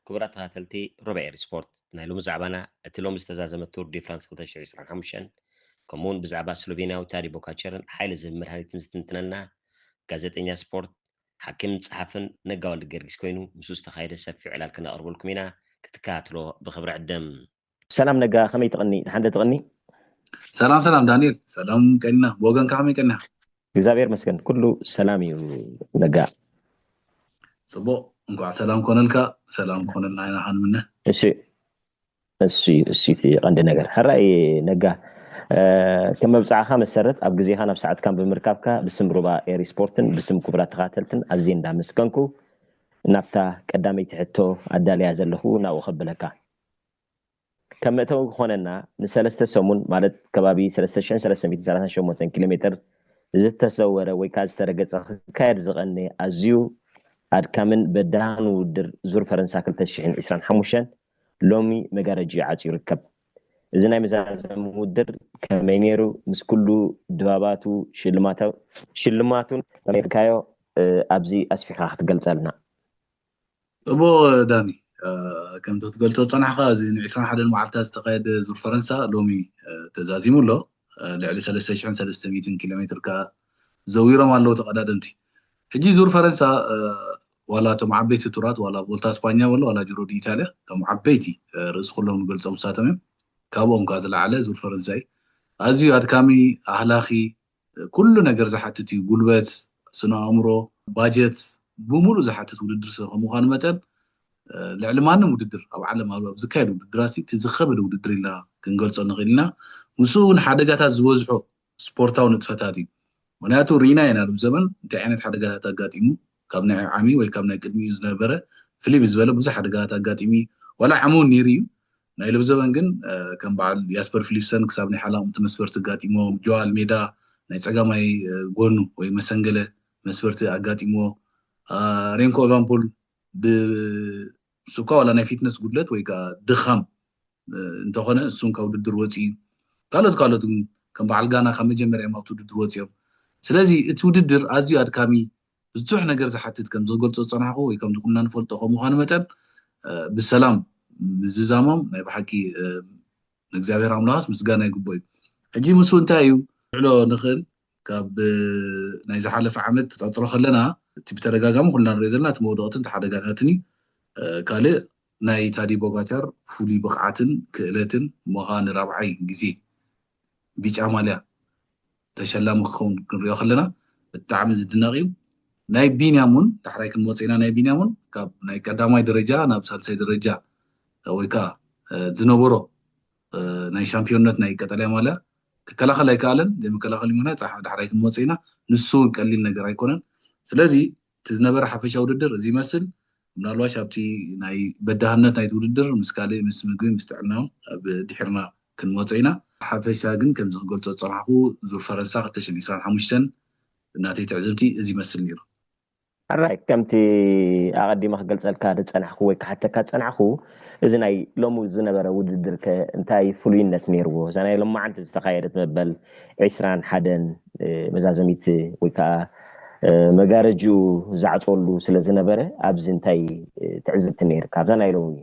ክቡራት ተኸታተልቲ ሮባ ኤሪ ስፖርት፣ ናይ ሎሚ ዛዕባና እቲ ሎሚ ዝተዛዘመ ቱር ዲ ፍራንስ ክልተ ሽሕን ዕስራን ሓሙሽተን፣ ከምኡውን ብዛዕባ ስሎቬንያዊ ታዲ ቦካቸርን ሓይሊ ዝህብ መድሃኒትን ዝትንትነልና ጋዜጠኛ ስፖርት፣ ሓኪምን ጸሓፍን ነጋ ወልደ ጊዮርጊስ ኮይኑ፣ ምስኡ ዝተኻየደ ሰፊሕ ዕላል ክነቕርበልኩም ኢና። ክትከታተሎ ብኽብሪ ዕድም። ሰላም ነጋ፣ ከመይ ትቕኒ? ደሓን ዶ ትቕኒ? ሰላም ሰላም ዳንኤል፣ ሰላም ቀኒና። ብወገንካ ከመይ ቀኒና? እግዚኣብሔር መስገን፣ ኩሉ ሰላም እዩ ነጋ። ጽቡቕ፣ እንኳዕ ሰላም ኮነልካ። ሰላም ኮነልና ኢና ክንምነ። እሺ፣ እሱ እዩ፣ እሱ እዩ እቲ ቀንዲ ነገር። ሕራይ ነጋ፣ እ፣ ከም መብጻዕኻ መሰረት ኣብ ግዜኻ ናብ ሰዓትካን ብምርካብካ ብስም ሩባ ኤሪ ስፖርትን ብስም ክቡራት ተኻተልትን ኣዝየ እንዳመስገንኩ ናብታ ቀዳመይቲ ሕቶ ኣዳልያ ዘለኹ ናብኡ ከብለካ። ከም መእተዊ ክኾነና ንሰለስተ ሰሙን ማለት ከባቢ ሰለስተ ሽሕን ሰለስተ ሚእትን ሰላሳን ሸሞንተን ኪሎ ሜትር ዝተሰወረ ወይ ከዓ ዝተረገጸ ክካየድ ዝቐነ ኣዝዩ ኣድካምን በዳህን ውድድር ዙር ፈረንሳ ክልተ ሽሕን ዕስራን ሓሙሽተን ሎሚ መጋረጅኡ ዓጽዩ ይርከብ። እዚ ናይ መዛዘሚ ውድድር ከመይ ነይሩ? ምስ ኩሉ ድባባቱ ሽልማታ- ሽልማቱን ከመይ ርካዮ ኣብዚ ኣስፊኻ ክትገልጸልና? እቦ ዳኒ፣ ከምቲ ክትገልጾ ዝጸናሕካ፣ እዚ ን ዕስራን ሓደን መዓልታት ዝተኻየደ ዙር ፈረንሳ ሎሚ ተዛዚሙ ኣሎ። ልዕሊ ሰለስተ ሽሕን ሰለስተ ሚእትን ኪሎ ሜትር ከኣ ዘዊሮም ኣለዉ ተቐዳደምቲ። ሕጂ ዙር ፈረንሳ ዋላ እቶም ዓበይቲ ቱራት፣ ዋላ ቮልታ ስፓኛ በሎ ዋላ ጅሮ ዲ ኢታልያ፣ እቶም ዓበይቲ ርእሲ ኩሎም ንገልጾም ንሳቶም እዮም። ካብኦም ከኣ ዝለዓለ ዙር ፈረንሳ እዩ። ኣዝዩ ኣድካሚ፣ ኣህላኺ፣ ኩሉ ነገር ዝሓትት እዩ። ጉልበት፣ ስነ ኣእምሮ፣ ባጀት፣ ብምሉእ ዝሓትት ውድድር ስለ ከም ምዃኑ መጠን፣ ልዕሊ ማንም ውድድር ኣብ ዓለም ኣብ ኣብ ዝካየድ ውድድራት እቲ ዝኸበደ ውድድር ኢልና ክንገልጾ ንኽእል ኢና። ምስኡ እውን ሓደጋታት ዝበዝሖ ስፖርታዊ ንጥፈታት እዩ። ምክንያቱ ርኢና ኢና፣ ኣብዚ ዘመን እንታይ ዓይነት ሓደጋታት ኣጋጢሙ፣ ካብ ናይ ዓሚ ወይ ካብ ናይ ቅድሚኡ ዝነበረ ፍልይ ብዝበለ ብዙሕ ሓደጋታት ኣጋጢሙ እዩ። ዋላ ዓሚ እውን ነይሩ እዩ። ናይ ሎሚ ዘበን ግን ከም በዓል ያስፐር ፊሊፕሰን ክሳብ ናይ ሓላቕምቲ መስበርቲ ኣጋጢሞም፣ ጆ ኣልሜዳ ናይ ጸጋማይ ጎኑ ወይ መሰንገለ መስበርቲ ኣጋጢሞ፣ ሬንኮ ኤቫንፖል ብሱካ ዋላ ናይ ፊትነስ ጉድለት ወይ ከዓ ድኻም እንተኾነ እሱን ካብ ውድድር ወፂኡ፣ ካልኦት ካልኦት ከም በዓል ጋና ካብ መጀመርያ ኣብቲ ውድድር ወፂኦም። ስለዚ እቲ ውድድር ኣዝዩ ኣድካሚ፣ ብዙሕ ነገር ዝሓትት ከም ዝገልፆ ዝፀናሕኩ ወይ ከም ዝቁና ንፈልጦ ከም ምዃኑ መጠን ብሰላም ምዝዛሞም ናይ ብሓቂ ንእግዚኣብሔር ኣምላኽስ ምስጋና ይግቦ እዩ። ሕጂ ምስኡ እንታይ እዩ ንዕሎ ንኽእል ካብ ናይ ዝሓለፈ ዓመት ተፃፅሮ ከለና እቲ ብተደጋጋሚ ኩልና ንሪኦ ዘለና እቲ መውደቕትን ተሓደጋታትን እዩ። ካልእ ናይ ታዲ ቦጋቻር ፍሉይ ብቕዓትን ክእለትን እሞ ኸኣ ንራብዓይ ግዜ ቢጫ ማልያ ተሸላሚ ክኸውን ክንሪኦ ከለና ብጣዕሚ ዝድነቕ እዩ። ናይ ቢንያም እውን ዳሕራይ ክንመፅእ ኢና። ናይ ቢንያም እውን ካብ ናይ ቀዳማይ ደረጃ ናብ ሳልሳይ ደረጃ ወይ ከዓ ዝነበሮ ናይ ሻምፒዮንነት ናይ ቀጠልያ ማልያ ክከላኸል ኣይከኣለን። ዘይምከላኸል ምክንያት ዳሕራይ ክንመፅእ ኢና። ንሱ እውን ቀሊል ነገር ኣይኮነን። ስለዚ እቲ ዝነበረ ሓፈሻ ውድድር እዚ ይመስል። ምናልባሽ ኣብቲ ናይ በዳህነት ናይቲ ውድድር ምስ ካልእ ምስ ምግቢ ምስ ጥዕናውን ኣብ ድሕርና ክንመፅእ ኢና። ሓፈሻ ግን ከምዚ ክገልፆ ዝፀናሕኩ ዙር ፈረንሳ ክልተ ሽሕን ዕስራን ሓሙሽተን ናተይ ትዕዝብቲ እዚ ይመስል ነይሩ። ኣራይ ከምቲ ኣቐዲመ ክገልፀልካ ዝፀናሕኩ ወይ ክሓተካ ዝፀናሕኩ እዚ ናይ ሎሚ ዝነበረ ውድድር ከ እንታይ ፍሉይነት ነይርዎ? እዛ ናይ ሎማዓንቲ ዝተኻየደት መበል ዕስራን ሓደን መዛዘሚት ወይ ከዓ መጋረጅኡ ዝዓፀሉ ስለ ዝነበረ ኣብዚ እንታይ ትዕዝብቲ ነይርካ ኣብዛ ናይ ሎሚ?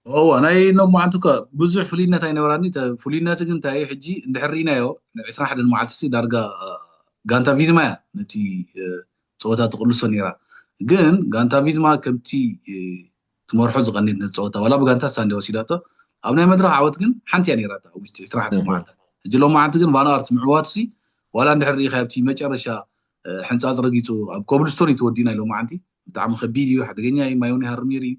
እዋ ናይ ሎማዓንቲ እኮ ብዙሕ ፍሉይነት ኣይነበራኒ። ፍሉይነት ግን እንታይ እዩ ሕጂ እንድሕር ርኢናዮ ዕስራን ሓደን መዓልቲ ዳርጋ ጋንታ ቪዝማ እያ ነቲ ፀወታ ትቕልሶ ነይራ። ግን ጋንታ ቪዝማ ከምቲ ትመርሖ ዝቐንየት ነቲ ፀወታ ዋላ ብጋንታ ሳንድያ ወሲዳቶ ኣብ ናይ መድረኽ ዓወት ግን ሓንቲ እያ ነይራታ ውሽጢ ዕስራን ሓደን መዓልታት። ሕጂ ሎማዓንቲ ግን ቫን ኣርት ምዕዋቱ ሲ ዋላ እንድሕር ርኢኻ ኣብቲ መጨረሻ ሕንፃፅ ረጊፁ ኣብ ኮብልስቶን እዩ ተወዲኡ ናይ ሎማዓንቲ። ብጣዕሚ ከቢድ እዩ፣ ሓደገኛ እዩ፣ ማይ እውን ይሃርም ነይሩ እዩ።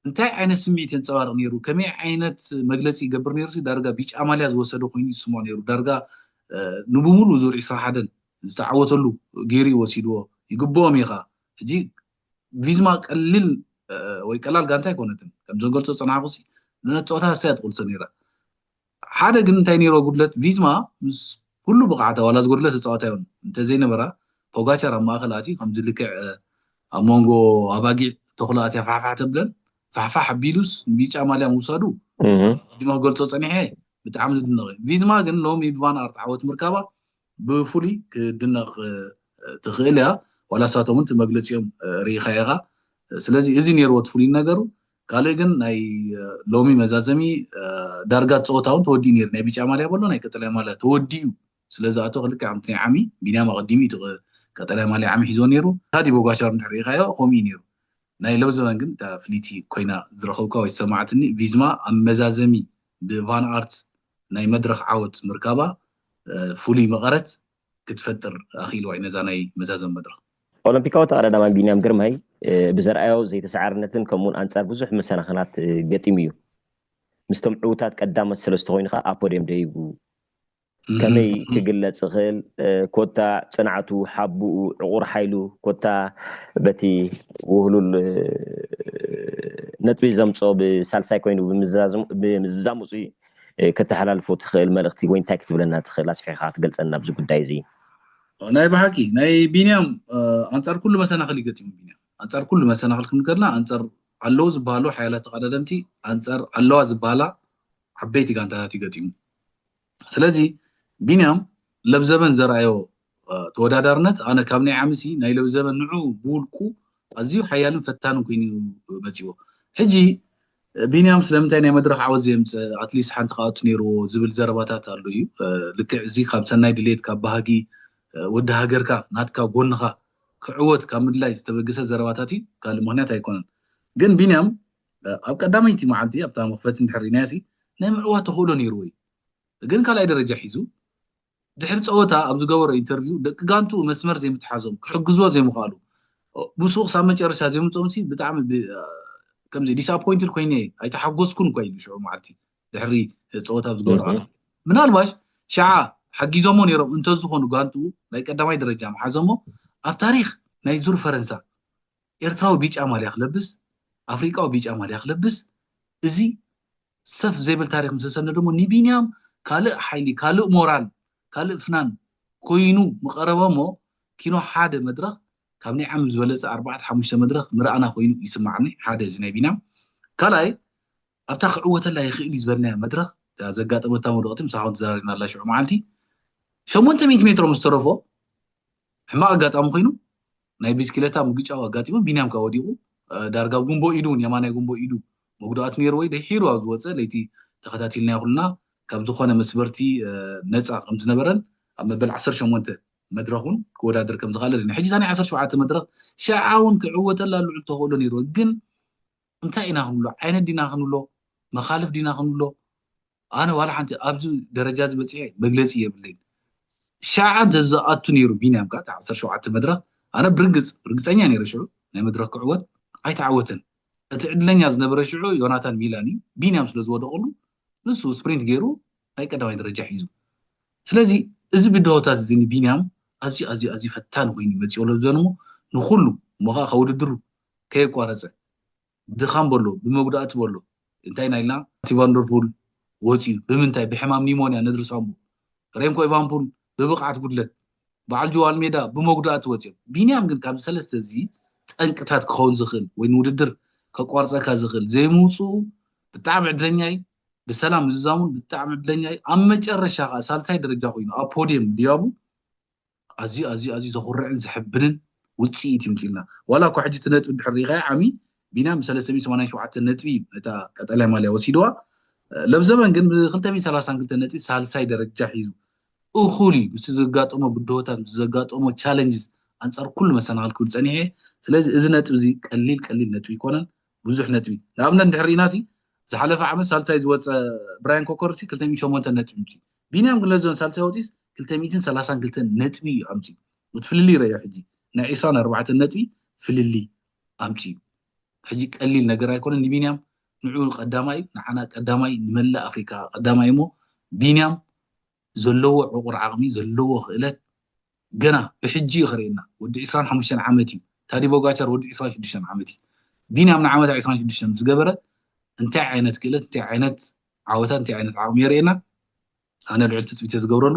እንታይ ዓይነት ስምዒት የንፀባርቕ ነይሩ፣ ከመይ ዓይነት መግለፂ ይገብር ነይሩ ሲ ዳርጋ ቢጫ ማልያ ዝወሰደ ኮይኑ ይስምዖ ነይሩ። ዳርጋ ንብሙሉ ዙር ዕስራን ሓደን ዝተዓወተሉ ገይሩ እዩ ወሲድዎ። ይግብኦም እዩ ኸዓ። ሕጂ ቪዝማ ቀሊል ወይ ቀላል ጋንታ ኣይኮነትን። ከም ዘገልፆ ዝፀናሕኩ ሲ ነቲ ፀወታ ንሳ እያ ትቕልሶ ነይራ። ሓደ ግን እንታይ ነይርዎ ጉድለት፣ ቪዝማ ምስ ኩሉ ብቕዓታ ዋላ ዝጎድለ ተፃዋታይ እውን እንተዘይነበራ ፖጋቻር ኣብ ማእኸል ኣትዩ ከምዚ ልክዕ ኣብ መንጎ ኣባጊዕ ተኹላ ኣትያ ፋሕፋሕ ተብለን ፋሕፋሕ ኣቢሉስ ንቢጫ ማልያ ምውሳዱ ኣቐዲመ ክገልፆ ፀኒሐ ብጣዕሚ ዝድነቕ እዩ። ቪዝማ ግን ሎሚ ብቫን ኣርት ዓወት ምርካባ ብፍሉይ ክድነቕ ትኽእል እያ። ዋላ ንሳቶም እውን እቲ መግለፂኦም ርኢኻ ኢኻ። ስለዚ እዚ ነይርዎ እቲ ፍሉይ ነገሩ። ካልእ ግን ናይ ሎሚ መዛዘሚ ዳርጋ ፀወታ እውን ተወዲኡ ነይሩ። ናይ ቢጫ ማልያ በሎ ናይ ቀጠልያ ማልያ ተወዲኡ ስለ ዝኣቶ ክልክዕ ከምቲ ናይ ዓሚ ቢንያም ኣቐዲሙ እዩ ቀጠልያ ማልያ ዓሚ ሒዞ ነይሩ። ታዲ ቦጋቻር እንድሕር ሪኢኻዮ ከምኡ እዩ ነይሩ። ናይ ለውዘበን ግን እታ ፍልይቲ ኮይና ዝረኸብካ ወይ ዝሰማዕትኒ ቪዝማ ኣብ መዛዘሚ ብቫን ኣርት ናይ መድረኽ ዓወት ምርካባ ፍሉይ መቐረት ክትፈጥር ኣኽኢልዋ እዩ ነዛ ናይ መዛዘሚ መድረኽ። ኦሎምፒካዊ ተቐዳዳማይ ቢንያም ግርማይ ብዘርኣዮ ዘይተሰዓርነትን ከምኡውን ኣንጻር ብዙሕ መሰናኽላት ገጢሙ እዩ። ምስቶም ዕውታት ቀዳሞት ሰለስተ ኮይኑ ከዓ ኣብ ፖድየም ደይቡ ከመይ ክግለጽ ይኽእል? ኮታ ጽንዓቱ፣ ሓቡኡ፣ ዕቑር ሓይሉ፣ ኮታ በቲ ውህሉል ነጥቢ ዘምጾ ብሳልሳይ ኮይኑ ብምዝዛሙ ከተሓላልፎ ትኽእል መልእኽቲ ወይ እንታይ ክትብለና ትኽእል ኣስፊሕካ ክትገልጸና ኣብዚ ጉዳይ እዚ? ናይ ብሓቂ ናይ ቢንያም ኣንጻር ኩሉ መሰናኽል ይገጢሙ። ቢንያም ኣንጻር ኩሉ መሰናኽል ክንከድና ኣንጻር ኣለዉ ዝበሃሉ ሓያላት ተቐዳደምቲ ኣንጻር ኣለዋ ዝበሃላ ዓበይቲ ጋንታታት ይገጢሙ። ስለዚ ቢንያም ለብዘበን ዘርኣዮ ተወዳዳርነት ኣነ ካብ ናይ ዓምሲ ናይ ለብዘበን ንዑ ብውልቁ ኣዝዩ ሓያልን ፈታንን ኮይኑ መፂዎ። ሕጂ ቢንያም ስለምንታይ ናይ መድረኽ ዓወት ዘየምፅእ ኣትሊስት ሓንቲ ከኣቱ ነይርዎ ዝብል ዘረባታት ኣሎ እዩ። ልክዕ እዚ ካብ ሰናይ ድሌት ካብ ባህጊ ወዲ ሃገርካ ናትካ ጎንኻ ክዕወት ካብ ምድላይ ዝተበገሰ ዘረባታት እዩ። ካልእ ምክንያት ኣይኮነን። ግን ቢንያም ኣብ ቀዳመይቲ መዓልቲ ኣብታ መኽፈቲ እንድሕር ሪናያሲ ናይ ምዕዋት ተኽእሎ ነይርዎ እዩ። ግን ካልኣይ ደረጃ ሒዙ ድሕሪ ፀወታ ኣብ ዝገበሮ ኢንተርቪው ደቂ ጋንቱ መስመር ዘይምትሓዞም ክሕግዝዎ ዘይምኽኣሉ ምስኡ ክሳብ መጨረሻ ዘይምፅኦም ሲ ብጣዕሚ ከምዚ ዲስኣፖይንትድ ኮይነ ኣይተሓጎስኩን እኳ ኢሉ ሽዑ መዓልቲ ድሕሪ ፀወታ ኣብ ዝገበሮ ቃል ምናልባሽ ሸዓ ሓጊዞሞ ነይሮም እንተዝኾኑ ጋንቱ ናይ ቀዳማይ ደረጃ መሓዞሞ ኣብ ታሪክ ናይ ዙር ፈረንሳ ኤርትራዊ ቢጫ ማልያ ክለብስ ኣፍሪቃዊ ቢጫ ማልያ ክለብስ እዚ ሰፍ ዘይብል ታሪክ ምስ ተሰነደ እሞ ንቢንያም ካልእ ሓይሊ ካልእ ሞራል ካልእ ፍናን ኮይኑ ምቐረበ እሞ ኪኖ ሓደ መድረኽ ካብ ናይ ዓሚ ዝበለፀ ኣርባዕተ ሓሙሽተ መድረኽ ምርኣና ኮይኑ ይስማዓኒ። ሓደ እዚ ናይ ቢንያም ካልኣይ ኣብታ ክዕወተላ ይኽእል እዩ ዝበልናያ መድረኽ ዘጋጠመታ መውደቕቲ ምሳኹም ተዘራሪብና ኣላ ሽዑ መዓልቲ ሸሞንተ ሚእቲ ሜትሮ ምስ ተረፎ ሕማቕ ኣጋጣሚ ኮይኑ ናይ ብስክለታ ምግጫው ኣጋጢሙ ቢንያም ከኣ ወዲቑ ዳርጋ ጉንቦ ኢዱ እውን የማናይ ጉንቦ ኢዱ መጉዳኣት ነይሩ ወይ ድሒሩ ኣብ ዝወፀ ለይቲ ተኸታቲልናዮ ኩልና ካብ ዝኾነ መስበርቲ ነፃ ከም ዝነበረን ኣብ መበል ዓሰርተ ሸሞንተ መድረኹን ክወዳደር ከም ዝኽኣለ ርኢና። ሕጂ እዛ ናይ ዓሰርተ ሸውዓተ መድረኽ ሸዓ እውን ክዕወተላ ልዑል ተኽእሎ ነይርዎ። ግን እንታይ ኢና ክንብሎ? ዓይነት ዲና ክንብሎ? መኻልፍ ዲና ክንብሎ? ኣነ ዋላ ሓንቲ ኣብዚ ደረጃ እዚ በፂሐ መግለፂ የብለይን። ሸዓ እንተዝኣቱ ነይሩ ቢንያም ከዓ ዓሰርተ ሸውዓተ መድረኽ ኣነ ብርግፅ ርግፀኛ ነይረ ሽዑ ናይ መድረኽ ክዕወት ኣይተዓወተን። እቲ ዕድለኛ ዝነበረ ሽዑ ዮናታን ሚላን እዩ። ቢንያም ስለ ዝወደቐሉ ንሱ ስፕሪንት ገይሩ ናይ ቀዳማይ ደረጃ ሒዙ። ስለዚ እዚ ብድሆታት እዚ ንቢንያም ኣዝዩ ኣዝዩ ኣዝዩ ፈታኒ ኮይኑ መፂኦ ለዘንሞ ንኩሉ እሞ ከዓ ካብ ውድድሩ ከየቋረፀ ብድኻም በሎ ብመጉዳእቲ በሎ እንታይ ኢና ኢልና እቲ ቫንደርፑል ወፂኡ ብምንታይ ብሕማም ኒሞንያ ነድርሳሞ ሬምኮ ኢቫንፑል ብብቕዓት ጉድለት በዓል ጆዋል ሜዳ ብመጉዳእቲ ወፂኦም ቢንያም ግን ካብዚ ሰለስተ እዚ ጠንቅታት ክኸውን ዝኽእል ወይ ንውድድር ከቋርፀካ ዝኽእል ዘይምውፅኡ ብጣዕሚ ዕድለኛ እዩ። ብሰላም ምዝዛሙን ብጣዕሚ ዕድለኛ እዩ። ኣብ መጨረሻ ከዓ ሳልሳይ ደረጃ ኮይኑ ኣብ ፖዲየም ድያቡ ኣዝዩ ኣዝዩ ኣዝዩ ዘኹርዕን ዘሕብንን ውፅኢት ይምፅልና። ዋላ እኳ ሕጂ እቲ ነጥቢ እንድሕር ሪኢኻዮ ዓሚ ቢንያም ብ ሰለስተ ሚእቲ ሰማንያን ሸውዓተ ነጥቢ እዩ ነታ ቀጠልያ ማልያ ወሲድዋ። ለብዘበን ግን ብ ክልተ ሚእቲ ሰላሳን ክልተ ነጥቢ ሳልሳይ ደረጃ ሒዙ እኹል እዩ ምስቲ ዘጋጠሞ ብድሆታት ምስቲ ዘጋጠሞ ቻለንጅስ ኣንፃር ኩሉ መሰናኽል ክብል ፀኒሐ። ስለዚ እዚ ነጥቢ እዚ ቀሊል ቀሊል ነጥቢ ኣይኮነን፣ ብዙሕ ነጥቢ። ንኣብነት እንድሕር ርኢና ሲ ዝሓለፈ ዓመት ሳልሳይ ዝወፀ ብራያን ኮከር ሲ ክልተ ሚእቲ ሸሞንተ ነጥቢ ምፅኡ። ቢንያም ግን ለዞን ሳልሳይ ወፂስ ክልተ ሚእትን ሰላሳን ክልተን ነጥቢ እዩ ኣምፅኡ። እቲ ፍልልይ ረዮ ሕጂ ናይ ዒስራን ኣርባዕተን ነጥቢ ፍልልይ ኣምፅኡ። ሕጂ ቀሊል ነገር ኣይኮነን ንቢንያም ንዑ ቀዳማይ ንዓና ቀዳማይ ንመላእ ኣፍሪካ ቀዳማይ እሞ ቢንያም ዘለዎ ዕቑር ዓቕሚ ዘለዎ ክእለት ገና ብሕጂ እዩ ክርእየና። ወዲ ዕስራን ሓሙሽተን ዓመት እዩ። ታዲ ቦጋቻር ወዲ ዕስራን ሽዱሽተን ዓመት እዩ። ቢንያም ንዓመታ ዕስራን ሽዱሽተን ምስ ገበረ እንታይ ዓይነት ክእለት እንታይ ዓይነት ዓወታት እንታይ ዓይነት ዓቕሚ የርእየና ኣነ ልዕል ትፅቢት እየ ዝገብረሉ።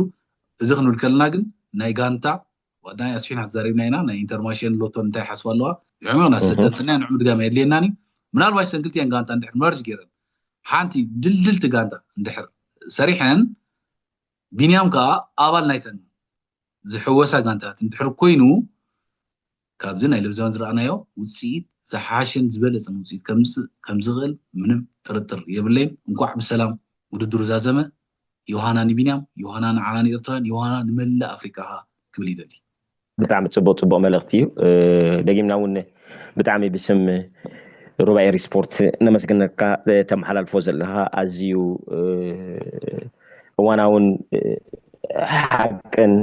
እዚ ክንብል ከለና ግን ናይ ጋንታ ዋዳይ ኣስፊና ተዛሪብና ኢና ናይ ኢንተርማሽን ሎቶን እንታይ ሓስባ ኣለዋ ይዕመቕና ስለ ተንትና ንዕ ምድጋም የድልየናን እዩ። ምናልባሽ ሰንክልቲያን ጋንታ እንድሕር መርጅ ገይረን ሓንቲ ድልድልቲ ጋንታ እንድሕር ሰሪሐን ቢንያም ከዓ ኣባል ናይተን ዝሕወሳ ጋንታት እንድሕር ኮይኑ ካብዚ ናይ ለብዘበን ዝረኣናዮ ውፅኢት ዝሓሸን ዝበለፀን ውፅኢት ከምፅእ ከምዝኽእል ምንም ጥርጥር የብለይን። እንኳዕ ብሰላም ውድድሩ ዛዘመ። ዮሃና ንቢንያም፣ ዮሃና ንዓና ንኤርትራን፣ ዮሃና ንመላእ ኣፍሪካ ከዓ ክብል ይደሊ። ብጣዕሚ ፅቡቅ ፅቡቅ መልእክቲ እዩ። ደጊምና እውን ብጣዕሚ ብስም ሩባ ኤሪ ስፖርት ነመስግነካ። ተመሓላልፎ ዘለካ ኣዝዩ እዋናውን ሓቅን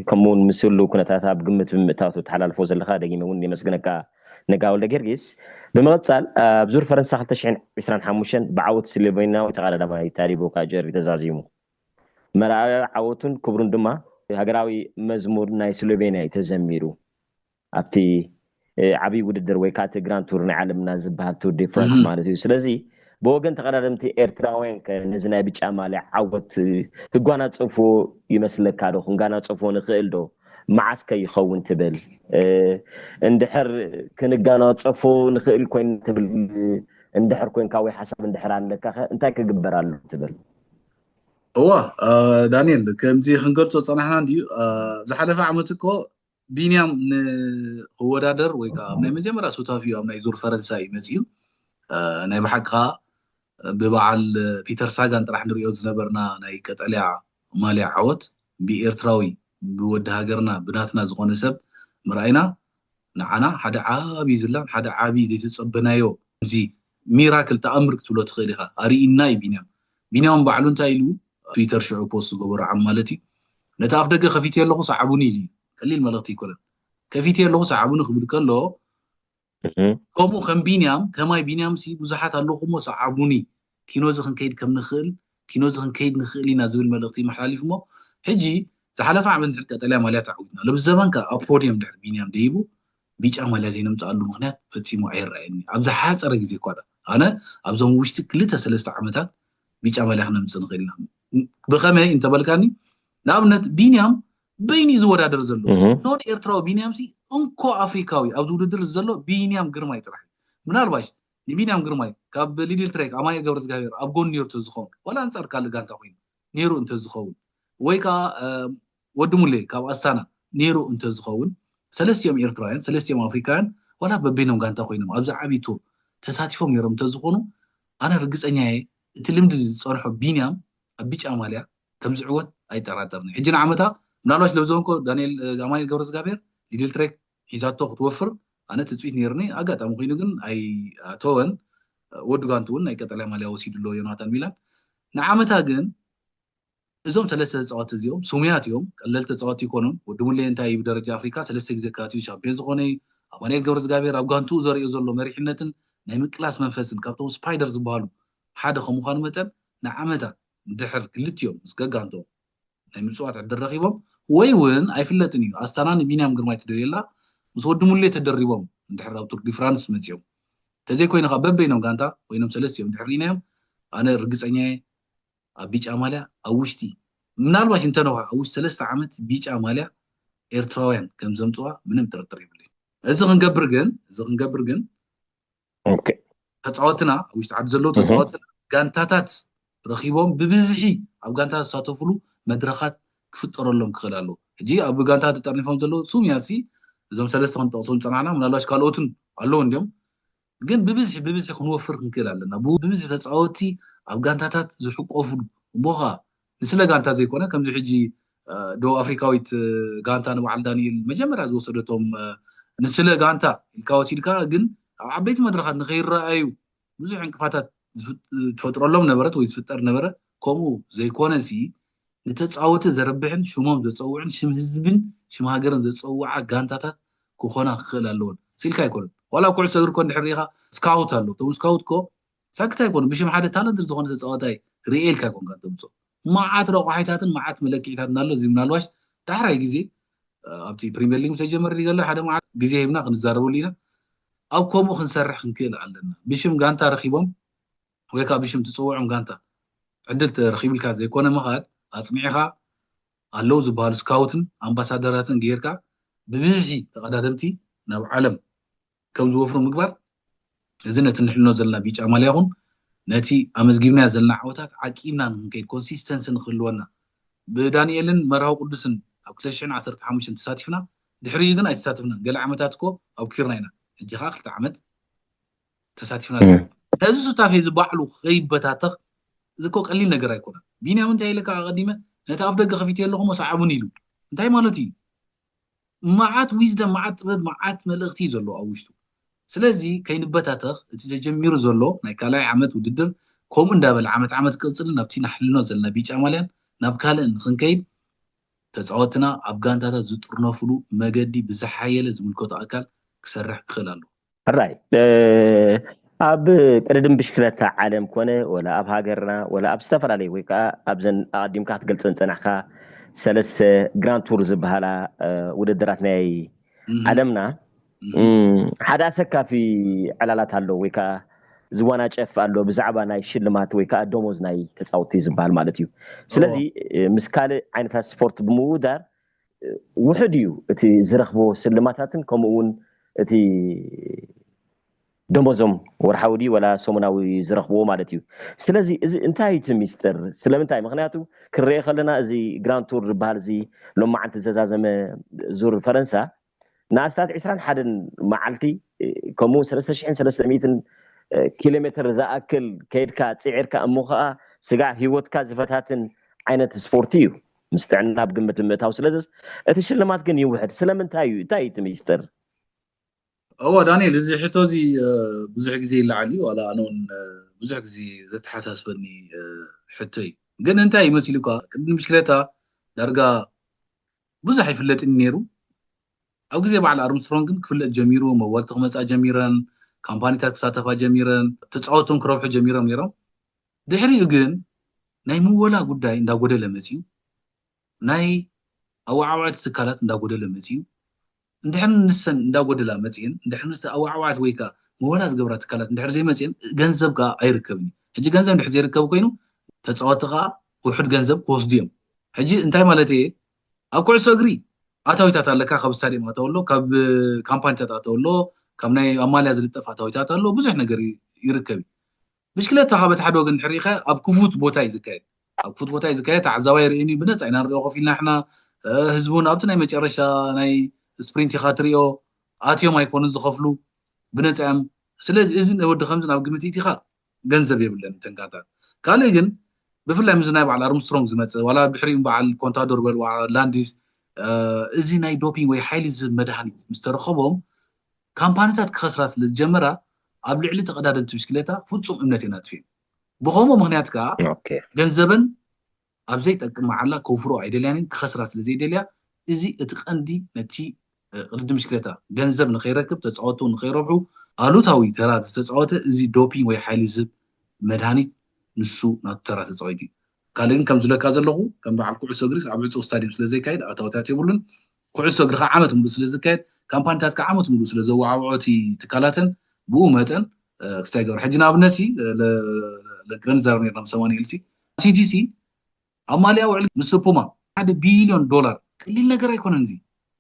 ከምኡውን ምስሉ ኩነታት ኣብ ግምት ብምእታቱ ተሓላልፎ ዘለካ ደጊመ እውን የመስግነካ። ነጋ ወልደ ጊዮርጊስ። ብምቕጻል ኣብ ዙር ፈረንሳ ክልተ ሽሕን ዕስራን ሓሙሽተን ብዓወት ስሎቬንያዊ ተቐዳዳማይ ታዲቦ ካጀሪ ተዛዚሙ። መርኣያ ዓወቱን ክብሩን ድማ ሃገራዊ መዝሙር ናይ ስሎቬንያ እዩ ተዘሚሩ። ኣብቲ ዓብዪ ውድድር ወይ ከዓ እቲ ግራንድ ቱር ናይ ዓለምና ዝበሃል ቱር ዲ ፍራንስ ማለት እዩ። ስለዚ ብወገን ተቐዳደምቲ ኤርትራውያን ከ ነዚ ናይ ብጫ ማልያ ዓወት ክጓናፀፍዎ ይመስለካ ዶ? ክንጓናፀፍዎ ንኽእል ዶ? መዓስ ከ ይኸውን ትብል? እንድሕር ክንጓናፀፎ ንኽእል ኮይና ትብል እንድሕር ኮይንካ ወይ ሓሳብ እንድሕር ኣለካ ከ እንታይ ክግበር ኣሎ ትብል? እዋ ዳንኤል፣ ከምዚ ክንገልፆ ዝፀናሕና እንድዩ። ዝሓለፈ ዓመት እኮ ቢንያም ንክወዳደር ወይ ከዓ ኣብ ናይ መጀመርያ ሱታፊ ኣብ ናይ ዙር ፈረንሳ እዩ መፂኡ። ናይ ብሓቂ ከዓ ብበዓል ፒተር ሳጋን ጥራሕ ንሪኦ ዝነበርና ናይ ቀጠልያ ማልያ ዓወት ብኤርትራዊ ብወዲ ሃገርና ብናትና ዝኾነ ሰብ ምርኣይና ንዓና ሓደ ዓብዪ ዝላን ሓደ ዓብዪ ዘይተፀበናዮ እዚ ሚራክል ተኣምር ክትብሎ ትኽእል ኢኻ ኣርኢና እዩ ቢንያም። ቢንያም ባዕሉ እንታይ ኢሉ ትዊተር ሽዑ ፖስት ዝገበሮ ዓም ማለት እዩ ነቲ ኣፍ ደገ ከፊት ኣለኹ ሰዓቡኒ ኢሉ እዩ። ቀሊል መልእኽቲ ይኮነን። ከፊት ኣለኹ ሰዓቡኒ ክብል ከሎ ከምኡ ከም ቢንያም ከማይ ቢንያም ሲ ብዙሓት ኣለኹ እሞ ሰዓቡኒ ኪኖዚ ክንከይድ ከም ንኽእል ኪኖዚ ክንከይድ ንኽእል ኢና ዝብል መልእኽቲ ይመሓላሊፍ እሞ ሕጂ ዝሓለፈ ዓመት ድሕር ቀጠልያ ማልያ ተዓዊትና ለብዘባን ከ ኣብ ፖዲየም ድሕር ቢንያም ደይቡ ቢጫ ማልያ ዘይነምፅኣሉ ምክንያት ፈፂሙ ኣይረኣየኒ ኣብ ዝሓፀረ ግዜ እኳ ኣነ ኣብዞም ውሽጢ ክልተ ሰለስተ ዓመታት ቢጫ ማልያ ክነምፅእ ንኽእል ኢና ብኸመይ እንተበልካኒ ንኣብነት ቢንያም በይኑ እዩ ዝወዳደር ዘሎ ኖን ኤርትራዊ ቢንያም ሲ እንኮ ኣፍሪካዊ ኣብዚ ውድድር ዘሎ ቢንያም ግርማይ ጥራሕ ምናልባሽ ንቢንያም ግርማይ ካብ ሊድል ትሬክ ኣማኑኤል ገብረዝጋብሔር ኣብ ጎን ነይሩ ተዝኸውን ዋላ ኣንፃር ካልእ ጋንታ ኮይኑ ነይሩ እንተዝኸውን ወይ ከዓ ወዲ ሙሌ ካብ ኣስታና ነይሩ እንተዝኸውን ሰለስቲኦም ኤርትራውያን ሰለስቲኦም ኣፍሪካውያን ዋላ በበይኖም ጋንታ ኮይኖም ኣብዚ ዓብዪ ቱር ተሳቲፎም ነይሮም እንተዝኾኑ ኣነ ርግፀኛ እየ እቲ ልምዲ ዝፀንሖ ቢንያም ኣብ ቢጫ ማልያ ከም ዝዕወት ኣይጠራጠርን ሕጂ ንዓመታ ምናልባሽ ለብዘበንኮ ዳንኤል ኣማኑኤል ገብረዝጋብሔር ሊድል ትሬክ ሒዛቶ ክትወፍር ኣነ ትፅቢት ነይርኒ ኣጋጣሚ ኮይኑ ግን ኣይኣተወን ወዲ ጋንቱ እውን ናይ ቀጠልያ ማልያ ወሲዱ ኣሎ ዮናታን ሚላን ንዓመታ ግን እዞም ሰለስተ ተፃወቲ እዚኦም ስሙያት እዮም ቀለል ተፃወቲ ይኮኑን ወዲ ሙሌ እንታይ ብደረጃ ኣፍሪካ ሰለስተ ግዜ ካትዩ ሻምፒዮን ዝኾነ ኣማኑኤል ገብረዝጋብሔር ኣብ ጋንቱ ዘርእዮ ዘሎ መሪሕነትን ናይ ምቅላስ መንፈስን ካብቶም ስፓይደር ዝበሃሉ ሓደ ከምዃኑ መጠን ንዓመታ ድሕር ክልቲኦም ምስ ገጋንቶም ናይ ምፅዋት ዕድል ረኺቦም ወይ እውን ኣይፍለጥን እዩ ኣስታና ንቢንያም ግርማይ ትደልየላ ምስ ወዲ ሙሌ ተደሪቦም እንድሕር ኣብ ቱር ዲፍራንስ መፂኦም ተዘይኮይኑ ከዓ በበይኖም ጋንታ ኮይኖም ሰለስቲኦም ድሕር ርኢናዮም ኣነ ርግፀኛ ኣብ ቢጫ ማልያ ኣብ ውሽጢ ምናልባሽ እንተነውሓ ኣብ ውሽጢ ሰለስተ ዓመት ቢጫ ማልያ ኤርትራውያን ከም ዘምፅዋ ምንም ጥርጥር የብለይ እዚ ክንገብር ግን እዚ ክንገብር ግን ተፃወትና ውሽጢ ዓዲ ዘለዉ ተፃወትና ጋንታታት ረኪቦም ብብዝሒ ኣብ ጋንታ ዝሳተፍሉ መድረካት ክፍጠረሎም ክኽእል ኣለዎ ሕጂ ኣብ ጋንታ ተጠርኒፎም ዘለዉ ሱም ያሲ እዞም ሰለስተ ክንጠቕሶም ፀናሕና ምናልባሽ ካልኦትን ኣለዉ እንዲዮም ግን ብብዝሒ ብብዝሒ ክንወፍር ክንክእል ኣለና ብብዝሒ ተፃወቲ ኣብ ጋንታታት ዝሕቆፍሉ እሞ ከዓ ንስለ ጋንታ ዘይኮነ ከምዚ ሕጂ ደቡብ ኣፍሪካዊት ጋንታ ንበዓል ዳንኤል መጀመርያ ዝወሰደቶም ንስለ ጋንታ ኢልካ ወሲድካ ግን ኣብ ዓበይቲ መድረካት ንከይረኣዩ ብዙሕ ዕንቅፋታት ትፈጥረሎም ነበረት ወይ ዝፍጠር ነበረ ከምኡ ዘይኮነ ሲ ንተፃወቲ ዘረብሕን ሽሞም ዘፀውዕን ሽም ህዝብን ሽም ሃገርን ዘፀውዓ ጋንታታት ክኾና ክኽእል ኣለዎን ስኢልካ ኣይኮነን ዋላ ኩዕሶ እግሪ ኮ እንድሕር ሪኢኻ ስካውት ኣሎ እቶም ስካውት ኮ ሳክት ኣይኮኑ ብሽም ሓደ ታለንት ዝኾነ ተፃዋታይ ርኤልካ ኮንካ ተምፅኦ መዓት ረቋሒታትን መዓት መለክዒታትን ኣሎ እዚ ምናልባሽ ዳሕራይ ግዜ ኣብቲ ፕሪሚየር ሊግ ምስ ተጀመረ ሊግ ኣሎ ሓደ መዓት ግዜ ሂብና ክንዛረበሉ ኢና ኣብ ከምኡ ክንሰርሕ ክንክእል ኣለና ብሽም ጋንታ ረኪቦም ወይ ከዓ ብሽም ትፅውዖም ጋንታ ዕድል ተረኪብልካ ዘይኮነ ምኻድ ኣፅኒዕኻ ኣለዉ ዝበሃሉ ስካውትን ኣምባሳደራትን ገይርካ ብብዝሒ ተቐዳደምቲ ናብ ዓለም ከም ዝወፍሩ ምግባር እዚ ነቲ ንሕልኖ ዘለና ቢጫ ማልያ ኹን ነቲ ኣመዝጊብናዮ ዘለና ዓወታት ዓቂብና ንክንከይድ ኮንሲስተንሲ ንክህልወና ብዳንኤልን መርሃዊ ቅዱስን ኣብ ክልተ ሽሕን ዓሰርተ ሓሙሽተን ተሳቲፍና ድሕሪኡ ግን ኣይተሳተፍናን ገለ ዓመታት እኮ ኣብኪርና ኢና ሕጂ ከዓ ክልተ ዓመት ተሳቲፍና ኣለና። ነዚ ሱታፌ እዚ ባዕሉ ከይበታተኽ፣ እዚ እኮ ቀሊል ነገር ኣይኮነን። ቢንያም እንታይ ኢለካ ኣቐዲመ፣ ነቲ ኣፍ ደገ ከፊተ ኣለኹ፣ ሰዓቡን ኢሉ። እንታይ ማለት እዩ? መዓት ዊዝደም፣ መዓት ጥበብ፣ መዓት መልእኽቲ እዩ ዘለዎ ኣብ ውሽጡ። ስለዚ ከይንበታተኽ፣ እቲ ተጀሚሩ ዘሎ ናይ ካልኣይ ዓመት ውድድር ከምኡ እንዳበለ ዓመት ዓመት ክቕፅልን ናብቲ ናሕልኖ ዘለና ቢጫ ማልያን ናብ ካልእን ንክንከይድ፣ ተፃወትና ኣብ ጋንታታት ዝጥርነፍሉ መገዲ ብዝሓየለ ዝምልከቶ ኣካል ክሰርሕ ክኽእል ኣለዎ። ሕራይ ኣብ ቅድድም ብሽክለታ ዓለም ኮነ ወላ ኣብ ሃገርና ወላ ኣብ ዝተፈላለዩ ወይ ከዓ ኣብዘን ኣቐዲምካ ክትገልፀን ፀናሕካ ሰለስተ ግራንድ ቱር ዝበሃላ ውድድራት ናይ ዓለምና ሓደ ኣሰካፊ ዕላላት ኣሎ ወይ ከዓ ዝዋናጨፍ ኣሎ ብዛዕባ ናይ ሽልማት ወይ ከዓ ደሞዝ ናይ ተፃወቲ ዝበሃል ማለት እዩ። ስለዚ ምስ ካልእ ዓይነታት ስፖርት ብምውዳር ውሕድ እዩ እቲ ዝረኽቦ ስልማታትን ከምኡ እውን እቲ ደሞዞም ወርሓዊ ድዩ ወላ ሰሙናዊ ዝረኽብዎ ማለት እዩ። ስለዚ እዚ እንታይ እዩ እቲ ሚስጥር? ስለምንታይ? ምክንያቱ ክንሪኦ ከለና እዚ ግራንድ ቱር ዝበሃል እዚ ሎማዓንቲ ዘዛዘመ ዙር ፈረንሳ ንኣስታት ዕስራን ሓደን መዓልቲ ከምኡ ሰለስተ ሽሕን ሰለስተ ሚእትን ኪሎ ሜትር ዝኣክል ከይድካ ፅዒርካ እሞ ከዓ ስጋዕ ሂወትካ ዝፈታትን ዓይነት ስፖርቲ እዩ ምስ ጥዕና ኣብ ግምት ምእታው። ስለዚስ እቲ ሽልማት ግን ይውሕድ። ስለምንታይ እዩ? እንታይ እዩ እቲ ሚስጥር? እወ ዳንኤል፣ እዚ ሕቶ እዚ ብዙሕ ግዜ ይለዓል እዩ። ዋላ ኣነ እውን ብዙሕ ግዜ ዘተሓሳስበኒ ሕቶ እዩ። ግን እንታይ እዩ መሲሉካ፣ ቅድሚ ብሽክሌታ ዳርጋ ብዙሕ ኣይፍለጥን ነይሩ። ኣብ ግዜ በዓል ኣርምስትሮንግ ግን ክፍለጥ ጀሚሩ፣ መዋልቲ ክመፃ ጀሚረን፣ ካምፓኒታት ክሳተፋ ጀሚረን፣ ተፃወቶም ክረብሑ ጀሚሮም ነይሮም። ድሕሪኡ ግን ናይ ምወላ ጉዳይ እንዳጎደለ መፅዩ፣ ናይ ኣወዓውዐቲ ትካላት እንዳጎደለ መፅዩ። እንድሕር ንሰን እንዳጎደላ መፅየን፣ እንድሕር ንሰ ኣወዓውዓት ወይ ከዓ መወላ ዝገብራ ትካላት እንድሕር ዘይመፅየን ገንዘብ ከዓ ኣይርከብን እዩ። ሕጂ ገንዘብ እንድሕር ዘይርከብ ኮይኑ ተፃወቲ ከዓ ውሑድ ገንዘብ ክወስዱ እዮም። ሕጂ እንታይ ማለት እየ? ኣብ ኩዕሶ እግሪ ኣታዊታት ኣለካ፣ ካብ ስታዲየም ኣተው ኣሎ፣ ካብ ካምፓኒታት ኣተው ኣሎ፣ ካብ ናይ ኣማልያ ዝልጠፍ ኣታዊታት ኣሎ፣ ብዙሕ ነገር ይርከብ እዩ። ብሽክለታ ካብ እቲ ሓደ ወገን እንድሕር ኢኻ ኣብ ክፉት ቦታ እዩ ዝካየድ። ኣብ ክፉት ቦታ እዩ ዝካየድ፣ ተዓዛባይ ርእኒ ብነፃ ኢና ንሪኦ ኮፍ ኢልና ንሕና። ህዝቡን ኣብቲ ናይ መጨረሻ ናይ ስፕሪንት ኢኻ ትሪኦ፣ ኣትዮም ኣይኮኑን ዝኸፍሉ፣ ብነፃ እዮም። ስለዚ እዚ ወዲ ከምዚ ናብ ግምት ኢኻ ገንዘብ የብለን ተንካታት። ካልእ ግን ብፍላይ ምስ ናይ በዓል ኣርምስትሮንግ ዝመፅእ ዋላ ድሕሪኡ በዓል ኮንታዶር በል ላንዲስ እዚ ናይ ዶፒንግ ወይ ሓይሊ ዝህብ መድሃኒት ምስ ተረኸቦም ካምፓኒታት ክኸስራ ስለ ዝጀመራ ኣብ ልዕሊ ተቐዳደምቲ ብሽክሌታ ፍፁም እምነት የናጥፍን። ብኸምኡ ምክንያት ከዓ ገንዘበን ኣብ ዘይጠቅም መዓላ ከውፍሮ ኣይደልያንን ክኸስራ ስለ ዘይደልያ እዚ እቲ ቀንዲ ነቲ ቅድድም ብሽክሌታ ገንዘብ ንኸይረክብ ተፃወቱ ንኸይረብሑ ኣሉታዊ ተራ ዝተፃወተ እዚ ዶፒንግ ወይ ሓይሊ ዝህብ መድሃኒት ንሱ ናቱ ተራ ተፃዊቱ እዩ። ካልእ ግን ከም ዝለካ ዘለኹ ከም በዓል ኩዕሶ እግሪስ ኣብ ዕፁ ስታዲየም ስለ ዘይካየድ ኣታወታት የብሉን። ኩዕሶ እግሪ ከዓ ዓመት ሙሉእ ስለ ዝካየድ ካምፓኒታት ከዓ ዓመት ሙሉእ ስለ ዘወዓውዖ እቲ ትካላተን ብኡ መጠን ክስታይ ገብረ ሕጂ ንኣብነት ሲ ለግረን ዘረብ ነርና ሰማንኤል ሲ ሲቲ ሲ ኣብ ማልያ ውዕል ምስ ፑማ ሓደ ቢልዮን ዶላር ቀሊል ነገር ኣይኮነን። እዚ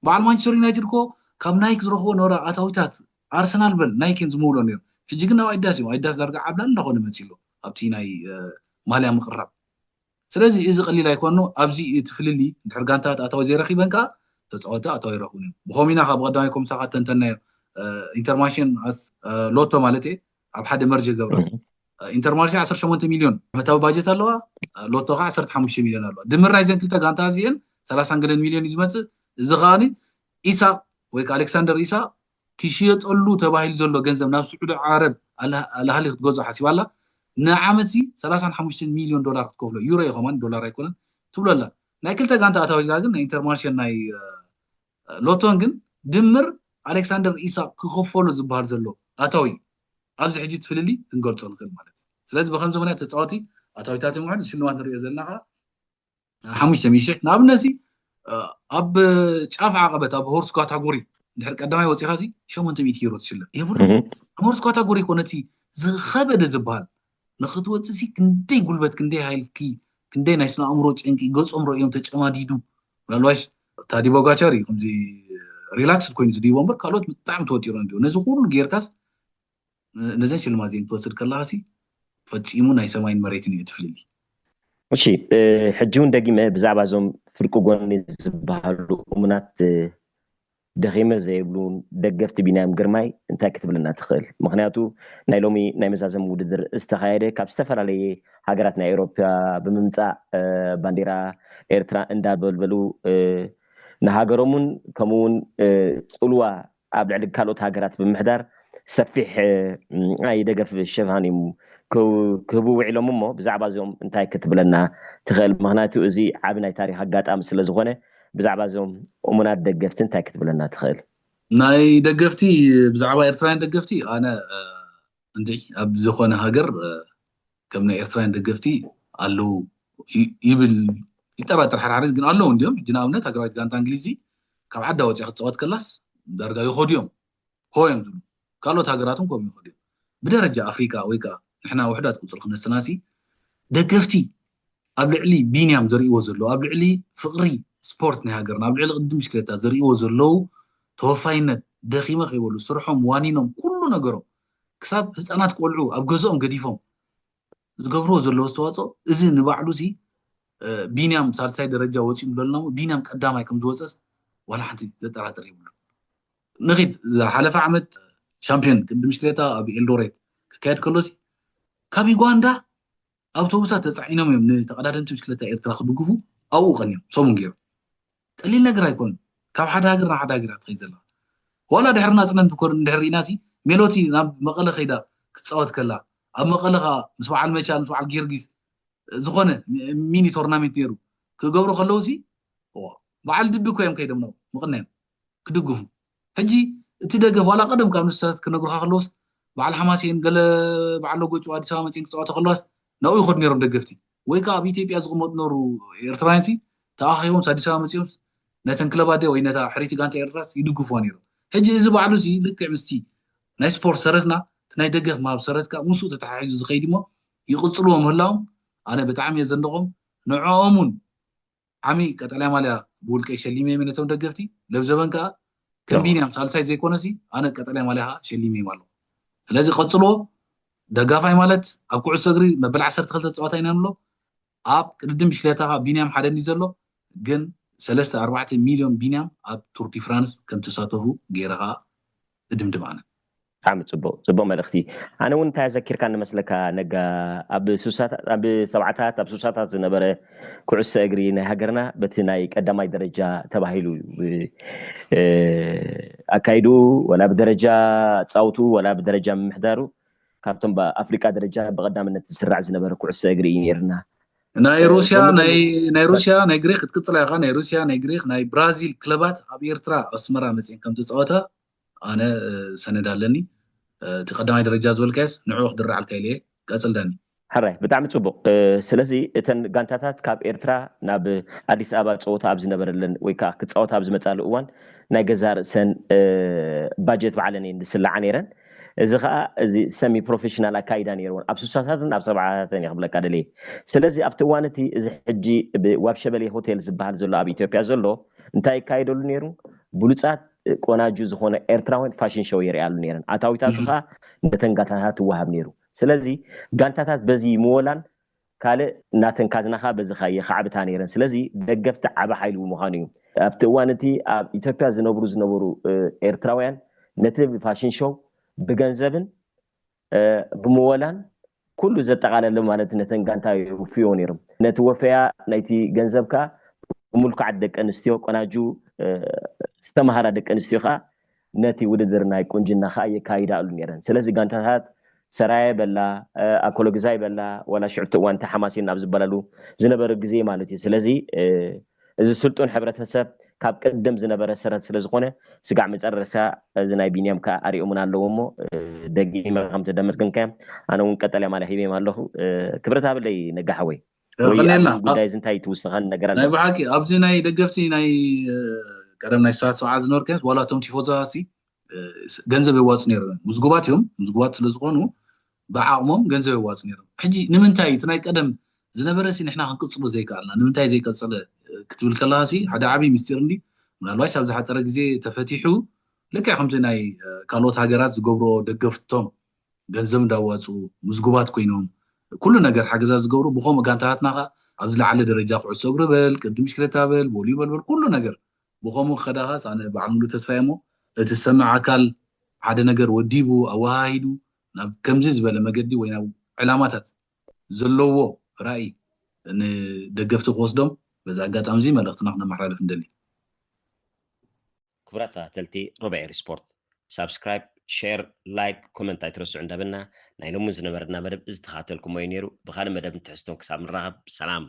በዓል ማንቸስተር ዩናይትድ ኮ ካብ ናይክ ዝረኽቦ ነበረ ኣታዊታት ኣርሰናል በል ናይክን ዝምውሎ ነይሩ። ሕጂ ግን ናብ ኣዲዳስ እዮም። ኣዲዳስ ዳርጋ ዓብላል እንዳኾነ መፂ ኣሎ ኣብቲ ናይ ማልያ ምቅራብ። ስለዚ እዚ ቀሊል ኣይኮኑ። ኣብዚ እቲ ፍልሊ እንድሕር ጋንታት ኣታዊ ዘይረኪበን ከዓ ተፃወቲ ኣታዊ ይረክቡን እዮም። ብኸሚና ካብ ቀዳማይ ኮምሳካ ተንተናዮ ኢንተርማሽን ሎቶ ማለት እየ ኣብ ሓደ መርጀ ገብረ ኢንተርማርሻ ዓሰርተ ሸሞንተ ሚልዮን ዓመታዊ ባጀት ኣለዋ። ሎቶ ከዓ ዓሰርተ ሓሙሽተ ሚልዮን ኣለዋ። ድምር ናይዘን ክልተ ጋንታ እዚአን ሰላሳ ገለን ሚልዮን እዩ ዝመፅእ። እዚ ከዓ ኢሳቅ ወይ ከዓ ኣሌክሳንደር ኢሳቅ ክሽየጠሉ ተባሂሉ ዘሎ ገንዘብ ናብ ስዑዲ ዓረብ ኣልሃሊ ክትገዝኦ ሓሲባ ኣላ። ንዓመት ሲ ሰላሳን ሓሙሽተን ሚልዮን ዶላር ክትከፍሎ ዩሮ እዩ ከማን ዶላር ኣይኮነን ትብሎ ኣላ። ናይ ክልተ ጋንታ ኣታዊልካ ግን ናይ ኢንተርማርሽን ናይ ሎቶን ግን ድምር ኣሌክሳንደር ኢሳቅ ክኸፈሎ ዝበሃል ዘሎ ኣታዊ ኣብዚ ሕጂ እቲ ፍልልይ ክንገልፆ ንኽእል ማለት እዩ። ስለዚ ብከምዚ ምክንያት ተፃወቲ ኣታዊታት እዮም ውሕድ ሽልማት ንሪኦ ዘለና ከዓ ሓሙሽተ ሚእቲ ሽሕ ንኣብነት ሲ ኣብ ጫፍ ዓቐበት ኣብ ሆርስ ካታጎሪ እንድሕር ቀዳማይ ወፂኻ ሲ ሸሞንተ ሚእቲ ዩሮ ትሽለም የብሉ። ኣብ ሆርስ ካታጎሪ ኮነ እቲ ዝኸበደ ዝበሃል ንክትወፅእ ሲ ክንደይ ጉልበት ክንደይ ሃይልኪ ክንደይ ናይ ስነ ኣእምሮ ጨንቂ ገፆም ረእዮም ተጨማዲዱ ምናልባሽ ታዲ ቦጋቻር እዩ ከምዚ ሪላክስ ኮይኑ ዝድይቦ እምበር ካልኦት ብጣዕሚ ተወጢሮም ድዮ ነዚ ኩሉ ጌርካስ ነዘን ሽልማት እዚአን ትወስድ ከለካ ሲ ፈፂሙ ናይ ሰማይን መሬትን እዩ እቲ ፍልልይ። እሺ ሕጂ እውን ደጊመ ብዛዕባ እዞም ፍርቂ ጎኒ ዝበሃሉ እሙናት ደኺመ ዘይብሉን ደገፍቲ ቢንያም ግርማይ እንታይ ክትብለና ትኽእል? ምኽንያቱ ናይ ሎሚ ናይ መዛዘሚ ውድድር ዝተኻየደ ካብ ዝተፈላለየ ሃገራት ናይ ኤውሮፓ ብምምፃእ ባንዴራ ኤርትራ እንዳበልበሉ ንሃገሮምን ከምኡውን ፅልዋ ኣብ ልዕሊ ካልኦት ሃገራት ብምሕዳር ሰፊሕ ናይ ደገፍ ሸፋን እዮም ክህቡ ውዒሎም። እሞ ብዛዕባ እዚኦም እንታይ ክትብለና ትኽእል? ምኽንያቱ እዚ ዓቢ ናይ ታሪክ ኣጋጣሚ ስለዝኾነ ብዛዕባ እዞም እሙናት ደገፍቲ እንታይ ክትብለና ትኽእል? ናይ ደገፍቲ ብዛዕባ ኤርትራውያን ደገፍቲ ኣነ እንድዒ ኣብ ዝኾነ ሃገር ከም ናይ ኤርትራውያን ደገፍቲ ኣለዉ ይብል ይጠራጠር ሓርሓሪት ግን ኣለዉ እንዲዮም። ሕጂ ንኣብነት ሃገራዊት ጋንታ እንግሊዝ ካብ ዓዳ ወፂኣ ክትፃወት ከላስ ዳርጋ ይኸዱ እዮም ሆ እዮም ዝብሉ። ካልኦት ሃገራት እውን ከምኡ ይኸዱ እዮም። ብደረጃ ኣፍሪካ ወይ ከዓ ንሕና ውሕዳት ቁፅሪ ክነስናሲ ደገፍቲ ኣብ ልዕሊ ቢንያም ዘርእዎ ዘለዉ ኣብ ልዕሊ ፍቅሪ ስፖርት ናይ ሃገርና ኣብ ልዕሊ ቅድድም ብሽክሌታ ዘርእዎ ዘለዉ ተወፋይነት ደኺመ ከይበሉ ስርሖም ዋኒኖም ኩሉ ነገሮም ክሳብ ህፃናት ቆልዑ ኣብ ገዝኦም ገዲፎም ዝገብርዎ ዘለዉ ኣስተዋፅኦ እዚ ንባዕሉ ሲ ቢንያም ሳልሳይ ደረጃ ወፂኡ ንበልና ቢንያም ቀዳማይ ከም ዝወፀስ ዋላ ሓንቲ ዘጠራጥር የብሉ። ንኺድ ዝሓለፈ ዓመት ሻምፒዮን ቅድድም ብሽክሌታ ኣብ ኤልዶሬት ክካየድ ከሎ ሲ ካብ ዩጋንዳ ኣውቶቡሳት ተፃዒኖም እዮም ንተቐዳደምቲ ብሽክሌታ ኤርትራ ክድግፉ ኣብኡ ቀንዮም ሰሙን ገይሮም። ቀሊል ነገር ኣይኮነን። ካብ ሓደ ሃገር ናብ ሓደ ሃገር እያ ትኸይድ ዘላ። ዋላ ድሕሪ ናፅነት እንድሕር ርኢና ሲ ሜሎቲ ናብ መቐለ ከይዳ ክትፃወት ከላ ኣብ መቐለ ከዓ ምስ በዓል መቻል ምስ በዓል ጊዮርጊስ ዝኾነ ሚኒ ቶርናሜንት ነይሩ ክገብሩ ከለዉ ሲ በዓል ድቢ እኮ እዮም ከይዶም ነው ምቕናዮም ክድግፉ። ሕጂ እቲ ደገፍ ዋላ ቀደም ካብ ንሳት ክነግሩካ ከለዎስ በዓል ሓማሴን ገለ በዓል ሎጎ ጭዋ ኣዲስ ኣበባ መፅን ክፃወቱ ከለዋስ ናብኡ ይኸዱ ነይሮም ደገፍቲ ወይ ከዓ ኣብ ኢትዮጵያ ዝቕመጡ ነሩ ኤርትራውያን ሲ ተኣኻኺቦም ኣዲስ ኣበባ መፂኦም ነተን ክለባት ወይ ነታ ሕሪቲ ጋንታ ኤርትራስ ይድግፍዋ ነይሮም። ሕጂ እዚ ባዕሉ ሲ ልክዕ ምስቲ ናይ ስፖርት ሰረትና እቲ ናይ ደገፍ ማብ ሰረትካ ምስኡ ተተሓሒዙ ዝኸይድ እሞ ይቕፅልዎ ምህላዎም ኣነ ብጣዕሚ እየ ዘንደቖም። ንዕኦምን ዓሚ ቀጠልያ ማልያ ብውልቀይ ሸሊመ እየ ነቶም ደገፍቲ ለብዘበን ከዓ ከም ቢንያም ሳልሳይ ዘይኮነሲ ኣነ ቀጠልያ ማልያ ከዓ ሸሊመ እየ ኣለኹ። ስለዚ ቀፅልዎ። ደጋፋይ ማለት ኣብ ኩዕሶ እግሪ መበል ዓሰርተ ክልተ ፀዋታ ኢና ንብሎ። ኣብ ቅድድም ብሽክሌታ ከዓ ቢንያም ሓደ እንዲ ዘሎ ግን ሰለስተ ኣርባዕተ ሚልዮን ቢንያም ኣብ ቱር ዲ ፍራንስ ከም ተሳተፉ ገይረ ከዓ እድምድም ኣነ። ብጣዕሚ ፅቡቅ ፅቡቅ መልእክቲ። ኣነ እውን እንታይ ኣዘኪርካ ንመስለካ ነጋ ኣብ ሱሳታት ኣብ ሰብዓታት ኣብ ሱሳታት ዝነበረ ኩዕሶ እግሪ ናይ ሃገርና በቲ ናይ ቀዳማይ ደረጃ ተባሂሉ ኣካይዱ ወላ ብደረጃ ፃውቱ ወላ ብደረጃ ምምሕዳሩ ካብቶም ብኣፍሪቃ ደረጃ ብቀዳምነት ዝስራዕ ዝነበረ ኩዕሶ እግሪ እዩ ነርና። ናይ ሩስያ ናይ ሩስያ ናይ ግሪክ ክትቅፅላ ኢኻ። ናይ ሩስያ ናይ ግሪክ ናይ ብራዚል ክለባት ኣብ ኤርትራ ኣስመራ መፅን ከም ተፃወታ ኣነ ሰነድ ኣለኒ። እቲ ቀዳማይ ደረጃ ዝበልካየስ ንዕኡ ክድርዓልካ ኢለ እየ። ቀፅል ዳኒ። ሕራይ ብጣዕሚ ፅቡቅ። ስለዚ እተን ጋንታታት ካብ ኤርትራ ናብ ኣዲስ ኣበባ ፀወታ ኣብ ዝነበረለን ወይ ከዓ ክፃወታ ኣብ ዝመፃሉ እዋን ናይ ገዛ ርእሰን ባጀት ባዕለን እየን ዝስላዓ ነይረን። እዚ ከዓ እዚ ሰሚ ፕሮፌሽናል ኣካይዳ ነይርዎን ኣብ ስሳታትን ኣብ ሰብዓታትን እየ ክብለካ ደልየ። ስለዚ ኣብቲ እዋን እቲ እዚ ሕጂ ዋብ ሸበሌ ሆቴል ዝበሃል ዘሎ ኣብ ኢትዮጵያ ዘሎ እንታይ ይካየደሉ ነይሩ? ብሉፃት ቆናጁ ዝኾነ ኤርትራውያን ፋሽን ሾው የርእያሉ ነይረን። ኣታዊታቱ ከዓ ነተን ጋንታታት ትወሃብ ነይሩ። ስለዚ ጋንታታት በዚ ምወላን ካልእ ናተን ካዝናኻ በዚ የኻዕብታ ነይረን። ስለዚ ደገፍቲ ዓቢ ሓይሊ ብምዃኑ እዩ። ኣብቲ እዋን እቲ ኣብ ኢትዮጵያ ዝነብሩ ዝነበሩ ኤርትራውያን ነቲ ፋሽን ሾው ብገንዘብን ብምወላን ኩሉ ዘጠቓለለ ማለት ነተን ጋንታ የውፍዮ ነይሮም። ነቲ ወፈያ ናይቲ ገንዘብ ከዓ ብምልኩዓት ደቂ ኣንስትዮ ቆናጁ ዝተምሃራ ደቂ ኣንስትዮ ከዓ ነቲ ውድድር ናይ ቁንጅና ከዓ የካይዳሉ ነይረን። ስለዚ ጋንታታት ሰራየ በላ ኣኮሎግዛይ በላ ዋላ ሽዑ እቲ እዋን ተሓማሲን ኣብ ዝበላሉ ዝነበረ ግዜ ማለት እዩ። ስለዚ እዚ ስልጡን ሕብረተሰብ ካብ ቅድም ዝነበረ ሰረት ስለዝኾነ ስጋዕ መጨረሻ እዚ ናይ ቢንያም ከዓ ኣሪኦምን ኣለዎ እሞ ደጊመ ከም ተደመስገንካዮም ኣነ እውን ቀጠልያ ማልያ ሂበዮም ኣለኹ። ክብረት ሃበለይ ነጋ ሓወይ። ወይ ኣብዚ ጉዳይ እዚ እንታይ ትውስኸን ነገር ኣሎ? ናይ ብሓቂ ኣብዚ ናይ ደገፍቲ ናይ ቀደም ናይ ስሳት ሰብዓ ዝነበርካስ ዋላ እቶም ቲፎዛሲ ገንዘብ የዋፁ ነይሮም። ምዝጉባት እዮም። ምዝጉባት ስለዝኾኑ ብዓቕሞም ገንዘብ የዋፁ ነይሮም። ሕጂ ንምንታይ እቲ ናይ ቀደም ዝነበረ ሲ ንሕና ክንቅፅሎ ዘይከኣልና ንምንታይ ዘይቀፀለ ክትብል ከለካ ሲ ሓደ ዓብዪ ምስጢር እንዲ ምናልባሽ ኣብ ዝሓፀረ ግዜ ተፈቲሑ ልክዕ ከምዚ ናይ ካልኦት ሃገራት ዝገብሮ ደገፍቶም ገንዘብ እንዳዋፁ ምዝጉባት ኮይኖም ኩሉ ነገር ሓገዛ ዝገብሩ ብከምኡ ጋንታታትና ከዓ ኣብ ዝለዓለ ደረጃ ኩዕሶ እግሪ በል ቅድም ብሽክሌታ በል ቮሊበል በል ኩሉ ነገር ብኸምኡ ክኸዳኻስ ኣነ በዓል ሙሉ ተስፋ እሞ እቲ ዝሰምዕ ኣካል ሓደ ነገር ወዲቡ ኣወሃሂዱ ናብ ከምዚ ዝበለ መገዲ ወይ ናብ ዕላማታት ዘለዎ ራእይ ንደገፍቲ ክወስዶም በዚ ኣጋጣሚ እዚ መልእኽትና ክነመሓላልፍ እንደሊ። ክቡራት ተኸታተልቲ ሩብዒ ሪስፖርት፣ ሳብስክራይብ፣ ሼር፣ ላይክ፣ ኮመንት ኣይትረስዑ እንዳበልና ናይ ሎሚ ዝነበረና መደብ እዚ ተኸታተልኩሞ እዩ ነይሩ። ብኻልእ መደብ ንትሕዝቶን ክሳብ ንራኸብ ሰላም።